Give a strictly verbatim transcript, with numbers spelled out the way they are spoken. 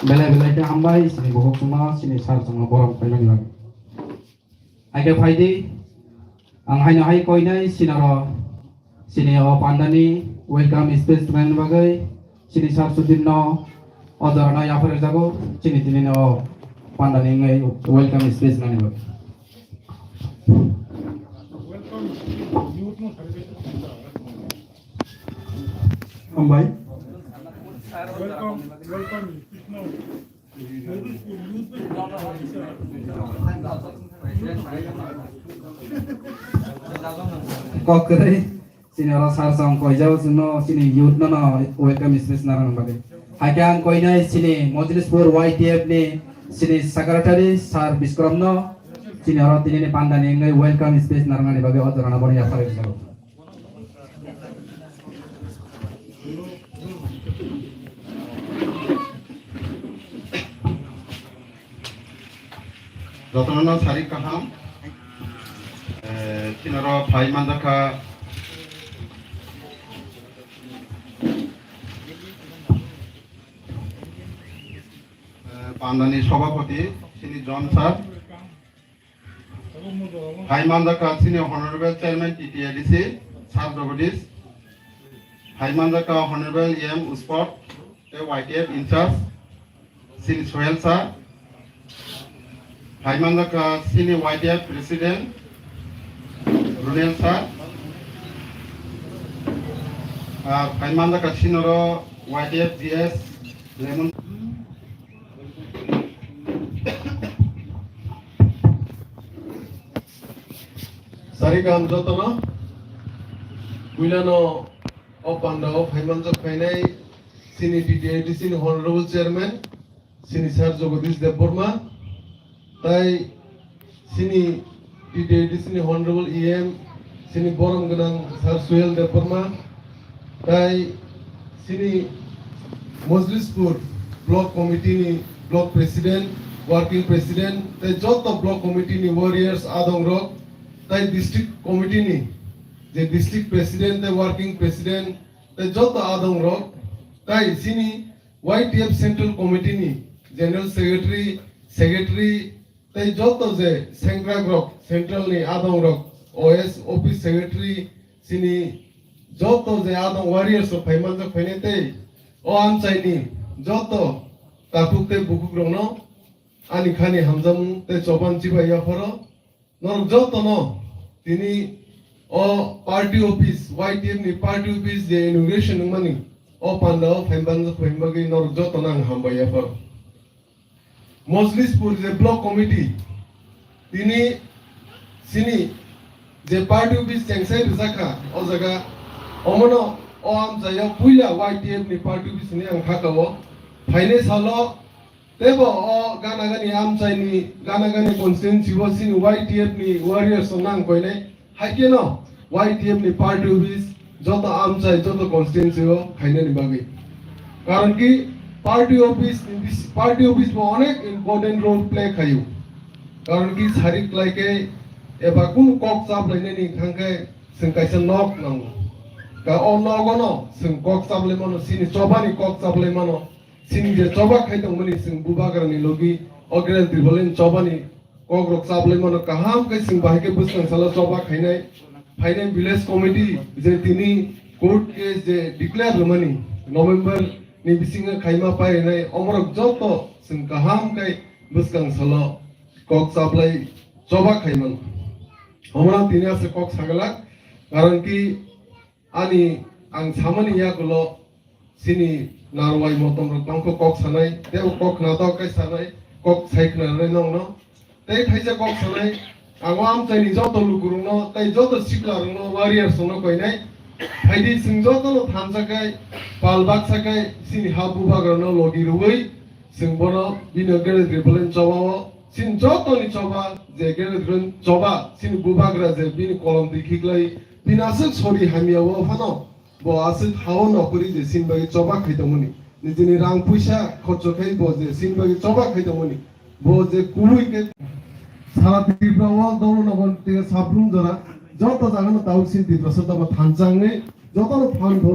Belai belai khe hambai chini bukhuk chwngno chini sir chwngno borom khlaimani bagwi. Hai khe phai di, ang haino hai koinai sinaro chini o pandani welcome speech rwnaini bagwi chini sir Sudipno o jorano yaphar rwjago chini tinini o pandani wngwi welcome speech rwnaini bagwi. Hambai. Kok kwrwi, chini oro sir song koijao chwngno, chini youth no no welcome speech narwkna bagwi. Hai khe ang koinai chini Mojlispur Y T F ni chini secretary sir Biskrom no, chini oro tinini pandani wngwi welcome speech narwknani bagwi o jorano bono yaphar rwjago. Jotono sarik kaham. Eh, chini oro phai manjakha, eh, pandani sabhapati chini John sir. Hai manjakha chini Honorable Chairman T T A D C, Sir Jagadish. Hai manjakha Honorable E M Sport, tei Y T F in charge, chini Sohel sir. Hai manjakha chini Y T F President, Runel sir. Ar hai manjakha chini oro Y T F G S, Lemon. Sari kaham jotono, puilano o pandao phaimanjak phainai chini T T A D C ni Honorable Chairman, chini Sir Jagadish Debbarma, tai chini T T A D C ni Honorable E M, chini borom gwnang Sir Suhel Debbarma, tai chini Mojlispur Block Committee ni Block President, Working President, tai joto Block Committee ni warriors adong rok, tai District Committee ni je District President, tai Working President, tai joto adong rok, tai chini Y T F Central Committee ni General Secretary, Secretary, tei joto je sengkrakrok, central ni adongrok, O S, Office Secretary, chini joto je adong warriors rok phai manjak phainai tei o amchaini joto takhuk tei bukhukrokno ani khani hamjakmung tei choban chibai yapharo. Norok jotono tini o party office, Y T F ni party office je inauguration wngmani, o pandao phai manjak phaini bagwi norok jotono ang hambai yapharo. Mojlispur je block committee, tini chini je party office chengsai rijak kha, o jaga omono o amchaio puila Y T F ni party office hinwi ang kha kao. Phainai salo teibo o gana gani amchaini, gana gani constituency o chini Y T F ni warriors rok nang koinai. Hai kheno Y T F ni party office joto amchai, joto constituency o khainani bagwi. Karon ki party office ni bis-, party office bo onek important role play khaio. Karon ki sari klai khe eba kunu kok chaplainani thang khe chwng kaisa nok nango. Ka o nogo no chwng kok chaplai mano, chini chobani kok chaplai mano. Chini je choba khai tongmani chwng bubagrani logi o Greater Tipraland chobani kokrok chaplai mano, kaham khe chwng bahai khe bwskang salo choba khainai. Phainai village committee je tini court case je declare rwmani November ni bisingo khaima painai, omorok joto chwng kaham khe bwskang salo kok chaplai choba khaimano. Omono tini ase kok sagalak, karon ki ani ang samani yagulo chini narwai motom rok tongkho kok sanai, tei o kok khnatok khe sanai, kok sai khnanai nongno. Tei thaisa kok sanai, ang o amchaini joto lukurokno tei joto siklarokno warriors rokno koinai. Phaidi chwng jotono thansa khai, pal baksa khai, chini ha bubagrano logi rwui, chwng bono bini Greater Tipraland choba o, chini jotoni choba, je Greater Tipraland choba, chini bubagra je bini kolom twi khiklai, bini aswk sori hamya o phano, bo aswk ha-o nokori je chini bagwi choba khai tongmani. Nijini rang puisa khorcho khai bo je chini bagwi choba khai tongmani. Bo je kubui khe sara Tripura o dolo nogon tei sabrum jora joto jagano tabuk chini Tiprasa dobo thansa wngwi jotono phan